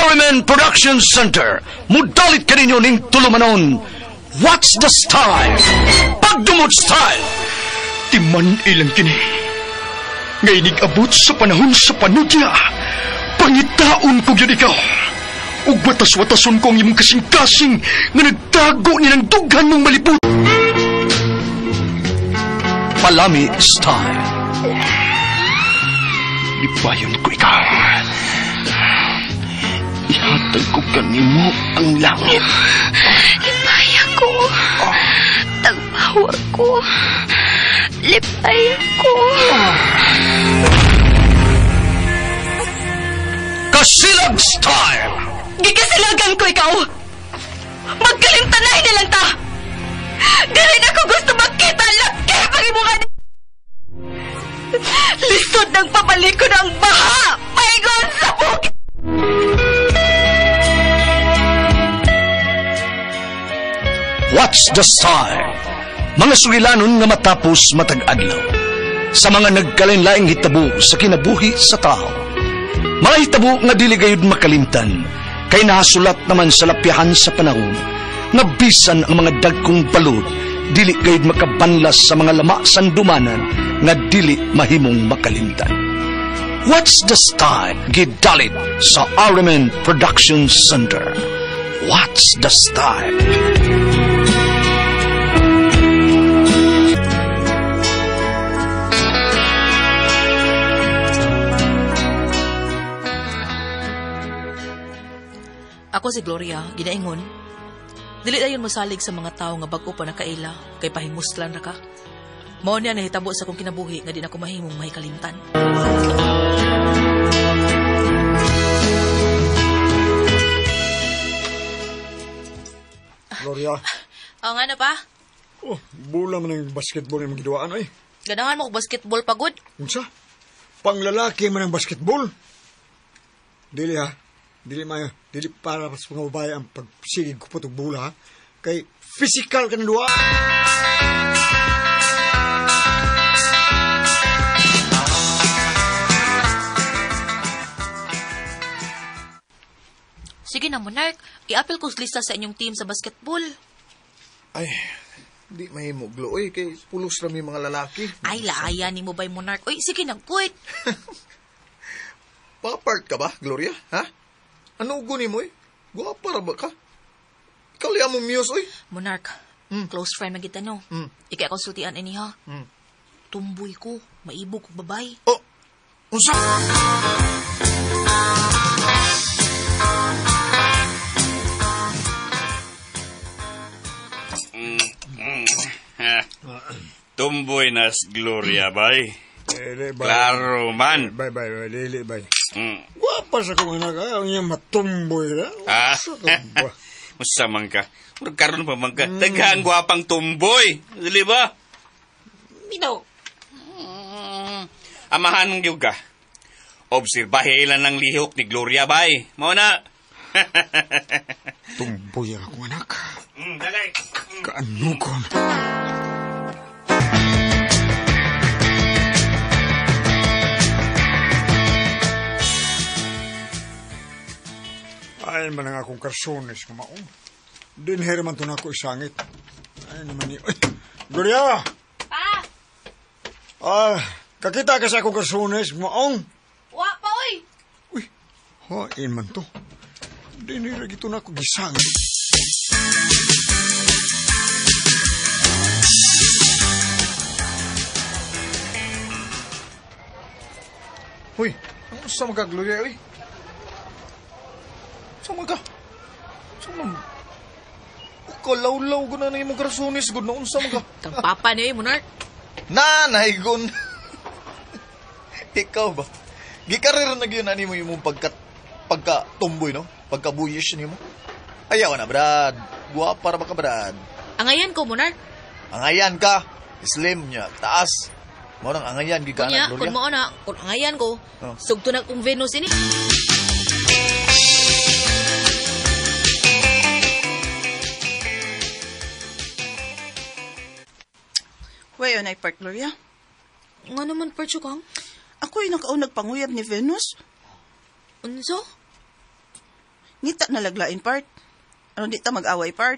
Arimen Production Center, mudalit kaninyo ning tulumanon. What's the style? Pagdumot style! Timan ilang kini. Ngay abot sa panahon sa panudya, pangitaon ko gyud ikaw. Ug watas-watason ko ang imong kasing-kasing nga nagtago ni ng dughan mong malibot. Palami style. Libayon ko ikaw. Ihatag ko kanimo ang langit. Lipaya ko. Tagpawa ko. Lipaya ko. Kasilag style! Gikasilagan ko ikaw! Magkalimtanay nilang ta! Dili na ko gusto magkita laki pag-imungan! Lisod ng pabalik ko ng baha! Paingon sa bukid! What's the style? Mga sugilanon nga matapos matag-adlaw. Sa mga nagkalain-laing hitabo sa kinabuhi sa tao. Mga hitabo nga dili gayud makalimtan, kay nahasulat naman sa lapyahan sa panahon, nga bisan ang mga dagkong balod, dili gayud makabanlas sa mga lama sandumanan nga dili mahimong makalimtan. What's the style? Gidalit sa Arimen Production Center. What's the style? Ako si Gloria, ginaingon. Dili dayon mosalig sa mga tawo nga bag-o pa nakaila, kay pahimuslan ra ka. Mao niya nahitabo sa akong kinabuhi nga di na ko mahimong mahikalimtan. Gloria. Oh, nga na pa? Oh, bula man ang basketball yung giduaan ay. Ganahan mo og basketball pagod. Unsa? Panglalaki man ang basketball. Dili ha. Dili mayo, dili para sa mga babae ang pagsigig ko og bula ha. Kay physical ka ng duwa. Sige na, Monarch. I-apil ko lista sa inyong team sa basketball. Ay, di mahimo, Glo. Oy, kay pulos rami mga lalaki. Ay, laaya ni mo ba'y, Monarch? Uy, sige na, quit. Papart ka ba, Gloria? Ha? Ano ugo ni mo, eh? Guwapa ra ba ka? Ikaw liya mo muse, oy. Monarch, close friend magita no. Ikay akong sultian ini, ha? Tumboy ko, maibog ko babay. Oh, unsa? Tumboy nas Gloria, bay. Dili, bay. Klaro man. Bay, bay, bay, dili, bay. Guwapa sa kong anak, ayaw niya matumboy na. Ah. Musa man ka. Murag karon pa man ka. Daghang gwapang tumboy. Dili ba? Bitaw. Amahan mong gyud ka. Obserbahe lang ng lihok ni Gloria, bay. Mao na. Tumboy ang akong anak. Dagay. Kaanukon. Ay man ang akong karsones nga maong. Dinher man to na ako isangit. Ay naman ni... Ay, Gloria! Pa! Ah, kakita ka sa akong karsones, maong. Wa pa, oy! Uy, hain man to. Dinher gito na ako gisangit. Uy, ang usa mga Gloria, uy. Sama ka. Sama. Kalawlaw ko na na imong karsones, gud na unsa man ka. Kang papa niyo, Monarch. Nanay gun. Ikaw ba? Gikarir na gyud ani mo imong pagka tumboy, no? Pagka buyish nimo. Ayaw na, Brad. Guwapa ra ba ka, Brad? Angayan ko, Monarch. Angayan ka. Slim niya, taas. Mao nang angayan gid ka na, Gloria. Kun mao na, kun angayan ko, Oh. Sugto na kong Venus ini. Way on ay part, Gloria. Nga naman, Percho kang? Ako'y nakaunag panguyab ni Venus. Unso? Ngita na laglain, part. Aron di ta mag-away, part.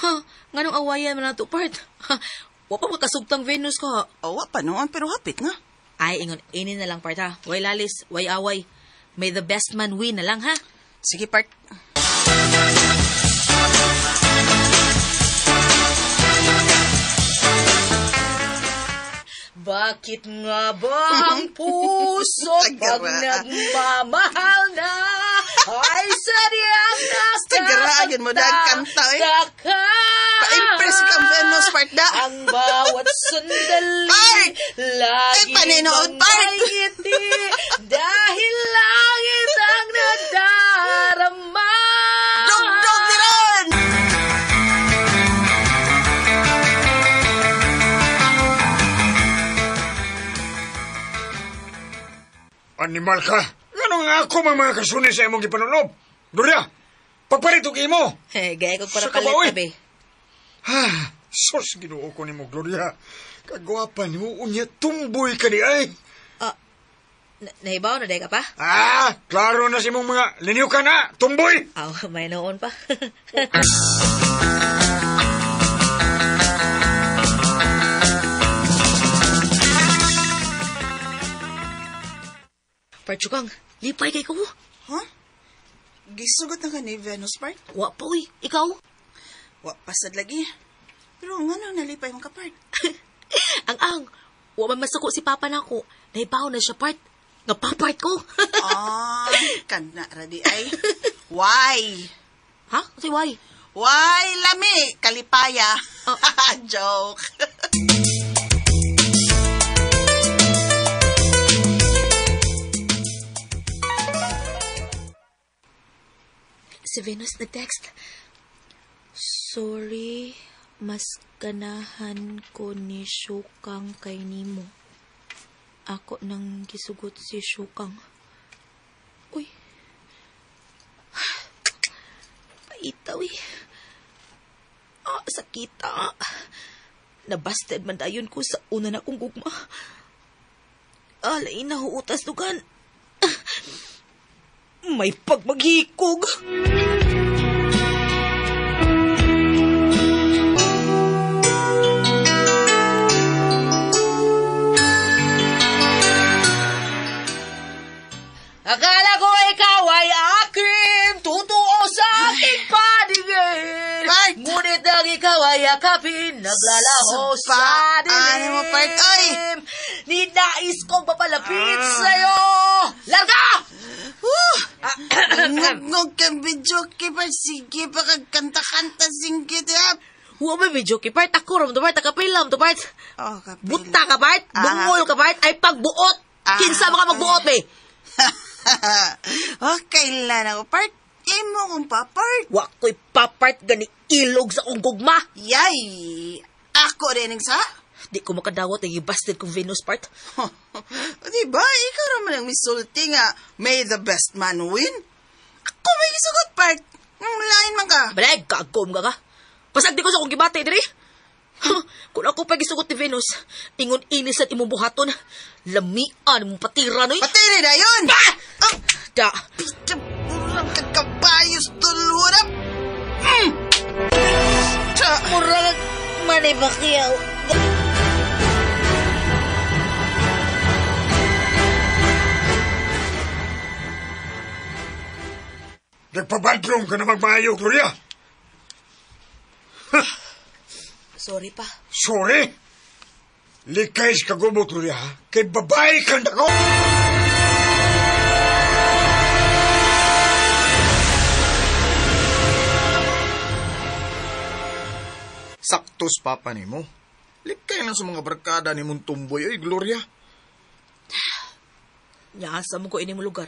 Ha? Nganong awayan man nato, part? Ha? Wa pa makasugtang Venus ka. O, wa pa noon, pero hapit na. Ay, ingon, ini na lang, part, ha? Way lalis, way away. May the best man win na lang, ha? Sige, part. Bakit nga ba ang puso pag nagmamahal na ay sadyang Tagaraan mo na ang kanta, eh. nakapagtaka? Pa-impress kang Venus, part na. Ang bawat sandali Part! lagi Ay, paninood, bang part! may ngiti dahil langit ang nadarama. Dugdug ni ron! Animal ka! Ano nga ako mga kasuni sa imong gipanunob? Gloria, pagpalit og imo! Eh, gaya ko para Sa kabaoy. palit, tabi. Ha, sus, Ginoo ko nimo, Gloria. Kagwapa nimo, unya tumboy ka ni ay. Nahibaw na day ka pa? Ah, klaro na sa imong mga linyo ka na, tumboy! Aw, may noon pa. Partsugang, lipay kay ko. Huh? Gisugot na ka ni Venus, part? Wa pa, uy. Ikaw? Wa pasad lagi. Pero nga nang nalipay mong ka, part? Ang-ang, wa man masuko si Papa na ako. Nahibaw na siya, part. Nga papart ko. Ah, kana radi ay. Why? Ha? Kasi why? Why lami? Kalipaya. Joke. Si Venus nag-text. Sorry, mas ganahan ko ni Shukang kay nimo. Ako nang gisugot si Shukang. Uy. Paitaw eh. Ah, sakita. Nabasted man dayon ko sa una na kong gugma. Ah, lain na huutas dugan. May pagmaghikog. Akala ko ikaw ay akin, totoo sa aking paningin. Part! Ngunit nang ikaw ay yakapin, naglalaho sa dilim. Ano mo, part? Ay! Ninais kong papalapit sa'yo. Larga! Woo! Ngugngog kang video part. Sige pa kag kanta-kanta singgit up. Huwag may video kay part. Ako ram to part. Nakapilam to part. Oh, kapil. Buta ka part. Bungol ka part. Ay pagbuot. Kinsa mga magbuot be. Oh, kailan ako, part? Imo kong papart. Wa ko'y papart gani ilog sa akong gugma. Yay! Ako rin sa? Di ko makadawat ang ibasted kong Venus part. Di ba? Ikaw naman ang misulti nga, may the best man win. Ako may gisugot, part. Nang lain man ka. Balay, gagom ka ka. Pasag di ko sa akong gibati, diri. Kung ako pa gisugot ni Venus, ingon inis at imong buhaton, lamian mong patira, noy. Patiri na yun! Ah! Oh, Da. pita, murang kagkabayos tulurap! Murang Manny Pacquiao. Nagpabadlong ka na magmaayo, Gloria. Sorry pa. Sorry. Likay sa kagubo, Gloria. ha? Kay babae ka na ko. Saktos papa nimo. Likay lang sa mga barkada ni mong tumboy, oy, Gloria. Nyasa mo ko ini mo lugar.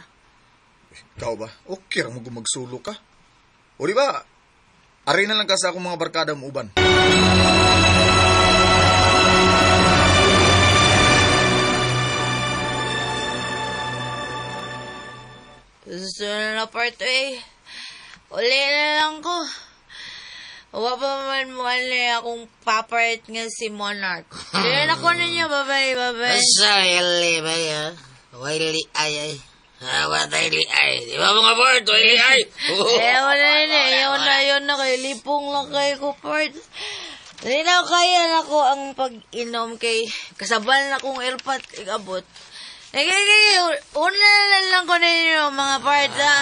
Ikaw ba? Okay ra mo gumagsulo ka. O di ba? Ari na lang ka sa akong mga barkada mo uban. Gusto na na part eh. Uli na lang ko. Wa pa man mo akong papart nga si Monarch. Uli na ko ninyo. Bye-bye, bye-bye. Basta, yali ba ya? Wali ay ay. Wa tayo liay. Di ba mga part? Way liay. Ayaw na yun eh. Ayaw na, ayaw na. Kay lipong lang kayo ko, part. Dili na kaya na ko ang pag-inom kay kasabal na kong airpot igabot. Eh, kay, una na lang ko ninyo, mga part, ha?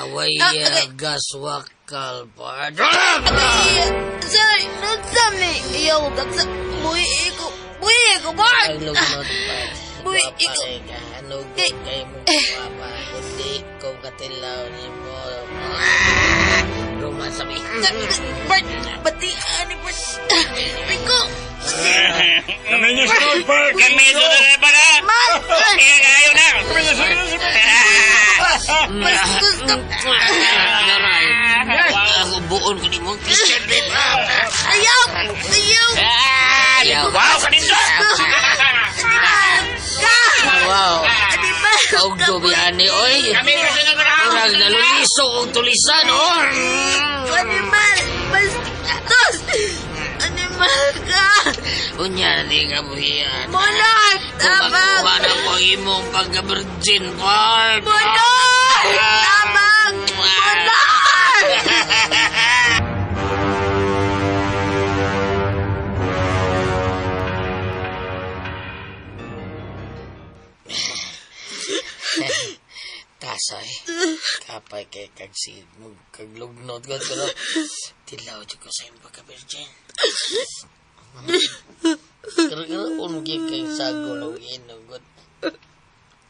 Way Ah, okay. gaswakal, part. Ay, sorry, not sa me. Ayaw, gagsa. Buhi ko. Buhi ko, part! Ay, lugnot, part. Buhi Gwapa ko. kay ka. Ano Eh, kay mo gwapa. Kundi ko katilaw ni mo. Ruma sa mi. Part, pati, ani, part. Rico! Kami niya sa Lord Park! Kami sunod na pala! Man! Kaya kayo na! Bastos ka! Naray. Ako buon ko ni mo. Christian babe. Ayaw! Ayaw! Ayaw. Wow, kanindot! Ka! Wow. Animal! Kaugdo biyani, oy. Kami kasunod na! Murag naluliso og tulisan, oh. Animal! Bastos! Animal ka! Unya, di ka buhian. Monarch! Kung Tabang! makuha na ko ang imong pagka-virgin part. Monarch! Tabang! Monarch! Tasay. Kapay kay kag sigmog kaglugnot ko pero tilaw jud ko sa imong pagka-virgin. Pero pero gyud kay sagol og inugot.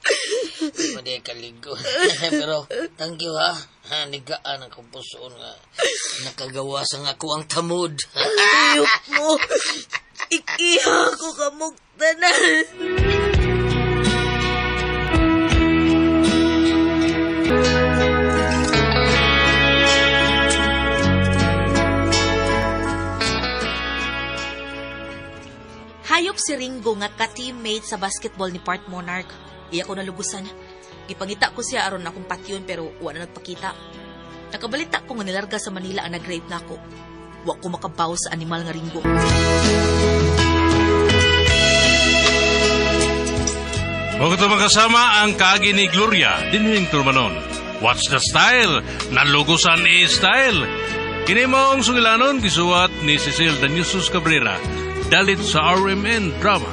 Di pa di kaligo. Pero thank you ha. Ha, nigaan ang pusoon nga nakagawa sa nga ako ang tamod. Ayok mo! Ikiha ko kamog tanan! Hayop si Ringo nga ka-teammate sa basketball ni Part Monarch. Iya ko nalugusan. Gipangita ko siya aron akong patyon pero wa na nagpakita. Nakabalita ko nga nilarga sa Manila ang nag-rape nako. Wa ko makabaw sa animal nga Ringo. Huwag ito makasama ang kaagi ni Gloria, dinhing Turmanon. What's the style? Nalugusan e style. Kini maong sugilanon, gisuwat ni Cecil Danyusus Cabrera. Dalit sa RMN Drama.